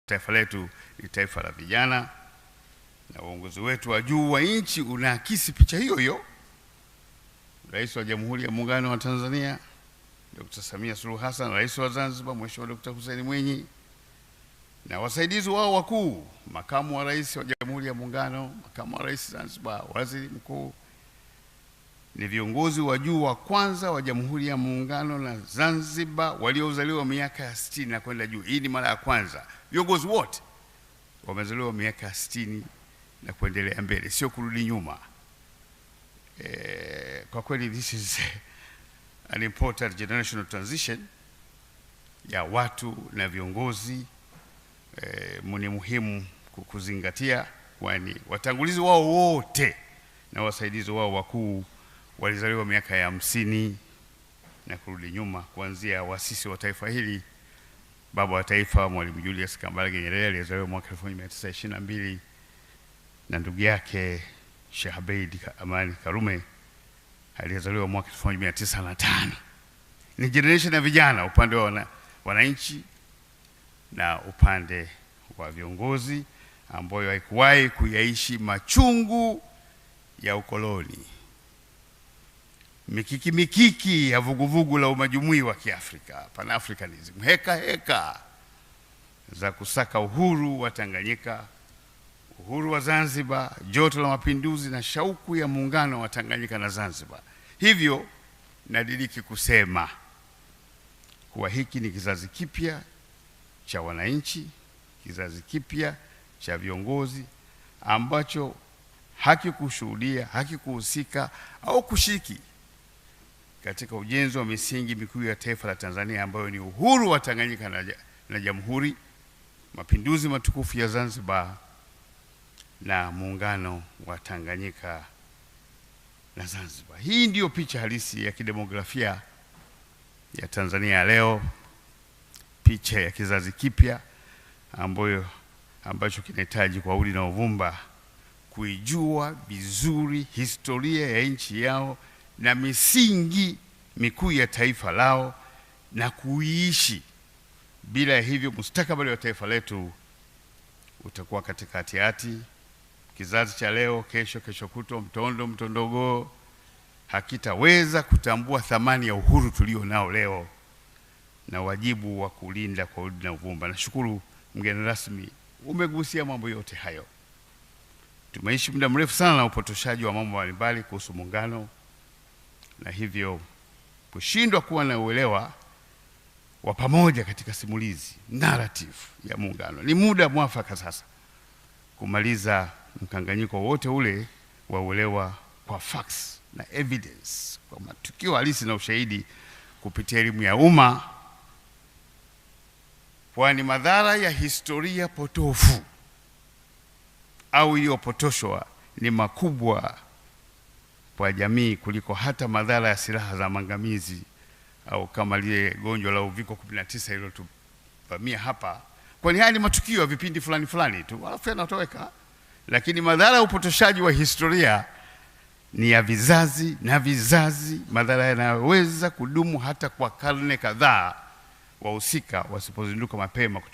Taifa letu ni taifa la vijana, na uongozi wetu wa juu wa nchi unaakisi picha hiyo hiyo. Rais wa Jamhuri ya Muungano wa Tanzania Dr. Samia Suluhu Hassan, Rais wa Zanzibar Mheshimiwa Dr. Hussein Mwinyi na wasaidizi wao wakuu, makamu wa rais wa Jamhuri ya Muungano, makamu wa rais Zanzibar, waziri mkuu, ni viongozi wa juu wa kwanza wa Jamhuri ya Muungano na Zanzibar waliozaliwa miaka ya 60 na kwenda juu. Hii ni mara ya kwanza viongozi wote wamezaliwa miaka ya 60 na kuendelea mbele, sio kurudi nyuma. Kwa kweli this is an important generational transition ya watu na viongozi. Ni muhimu kuzingatia, kwani watangulizi wao wote na wasaidizi wao wakuu walizaliwa miaka ya 50 na kurudi nyuma, kuanzia waasisi wa taifa hili, baba wa taifa Mwalimu Julius Kambarage Nyerere aliyezaliwa mwaka 1922 na ndugu yake Sheikh Abeid Amani Karume aliyezaliwa mwaka 1905. Ni generation ya vijana upande wa wananchi na upande wa viongozi ambayo haikuwahi kuyaishi machungu ya ukoloni, mikiki mikiki ya vuguvugu la umajumui wa Kiafrika, Pan-Africanism, heka heka za kusaka uhuru wa Tanganyika, uhuru wa Zanzibar, joto la mapinduzi na shauku ya muungano wa Tanganyika na Zanzibar. Hivyo nadiriki kusema kuwa hiki ni kizazi kipya cha wananchi, kizazi kipya cha viongozi ambacho hakikushuhudia, hakikuhusika au kushiriki katika ujenzi wa misingi mikuu ya taifa la Tanzania ambayo ni uhuru wa Tanganyika na Jamhuri, mapinduzi matukufu ya Zanzibar na muungano wa Tanganyika na Zanzibar. Hii ndiyo picha halisi ya kidemografia ya Tanzania ya leo, picha ya kizazi kipya ambacho kinahitaji kwa udi na uvumba kuijua vizuri historia ya nchi yao na misingi mikuu ya taifa lao na kuiishi. Bila hivyo mustakabali wa taifa letu utakuwa katika hatihati. Kizazi cha leo, kesho, kesho kutwa, mtondo, mtondogo hakitaweza kutambua thamani ya uhuru tulio nao leo na wajibu wa kulinda kwa udi na uvumba. Nashukuru mgeni rasmi umegusia mambo yote hayo. Tumeishi muda mrefu sana na upotoshaji wa mambo mbalimbali kuhusu muungano na hivyo kushindwa kuwa na uelewa wa pamoja katika simulizi narrative ya muungano. Ni muda mwafaka sasa kumaliza mkanganyiko wote ule wa uelewa kwa facts na evidence, kwa matukio halisi na ushahidi kupitia elimu ya umma, kwani madhara ya historia potofu au iliyopotoshwa ni makubwa kwa jamii kuliko hata madhara ya silaha za maangamizi au kama lile gonjwa la uviko 19 lililotuvamia hapa. Kwani haya ni matukio ya vipindi fulani fulani tu, alafu yanatoweka. Lakini madhara ya upotoshaji wa historia ni ya vizazi na vizazi, madhara yanayoweza kudumu hata kwa karne kadhaa wahusika wasipozinduka mapema.